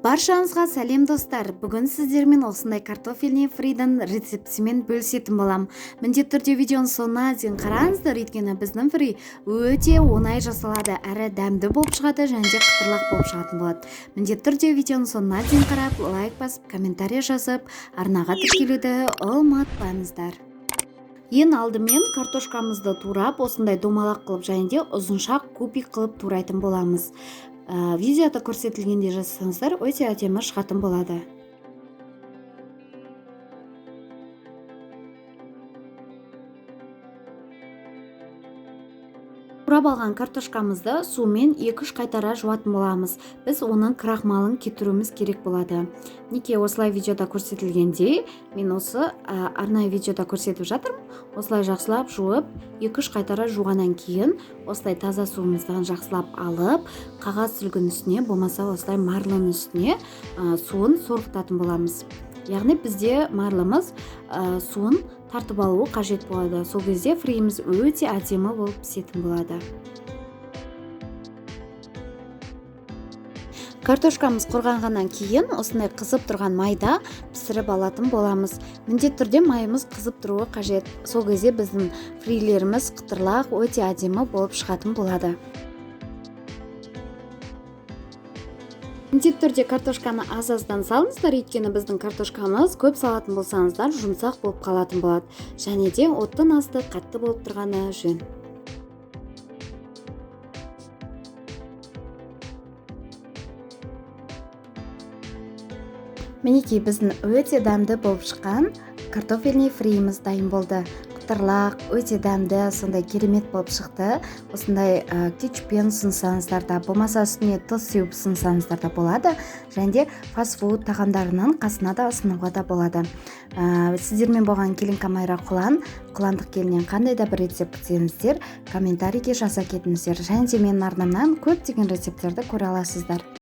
Баршаңызға сәлем, достар! Бүгін сіздермен осындай картофельный фридің рецептісімен бөлісетін боламын. Міндетті түрде видеоның соңына дейін қараңыздар, өйткені біздің фри өте оңай жасалады, әрі дәмді болып шығады және де қытырлақ болып шығатын болады. Міндетті түрде видеоның соңына дейін қарап, лайк басып, комментарий жазып, арнаға тіркелуді ұмытпаңыздар. Ең алдымен картошкамызды турап, осындай домалақ қылып және де ұзыншақ кубик қылып турайтын боламыз. Видеода көрсетілгендей жасасаңыздар, өте әдемі шығатын болады. Турап алған картошкамызды сумен 2-3 қайтара жуатын боламыз. Біз оның крахмалын кетіруіміз керек болады. Мінекей, осылай видеода көрсетілгендей, мен осы арнайы видеода көрсетіп жатырмын. Осылай жақсылап жуып, 2-3 қайтара жуғаннан кейін осылай таза суымыздан жақсылап алып, қағаз сүлгінің үстіне, болмаса осылай марлының үстіне суын сорғытатын боламыз. Яғни бізде марлымыз суын тартып алуы қажет болады. Сол кезде фриіміз өте әдемі болып пісетін болады. Картошкамыз құрғанғаннан кейін осындай қызып тұрған майда пісіріп алатын боламыз. Міндетті түрде майымыз қызып тұруы қажет. Сол кезде біздің фрилеріміз қытырлақ, өте әдемі болып шығатын болады. Міндетті түрде картошканы аз-аздан салыңыздар, өйткені біздің картошкамыз көп салатын болсаңыздар, жұмсақ болып қалатын болады. Және де оттың асты қатты болып тұрғаны жөн. Мінекей, біздің өте дәмді болып шыққан картофельный фриіміз дайын болды. Қытырлақ, өте дәмді, сондай керемет болып шықты. Осындай кетчуппен ұсынсаңыздар да, болмаса үстіне тұз сеуіп ұсынсаңыздар да болады. Және де фастфуд тағамдарының қасына да ұсынуға да болады. Сіздермен болған келін Камайра Құлан. Құландық келіннен қандай да бір рецепт күтсеңіздер, комментарийге жаза кетіңіздер. Және де менің арнамнан көптеген рецепттерді көре аласыздар.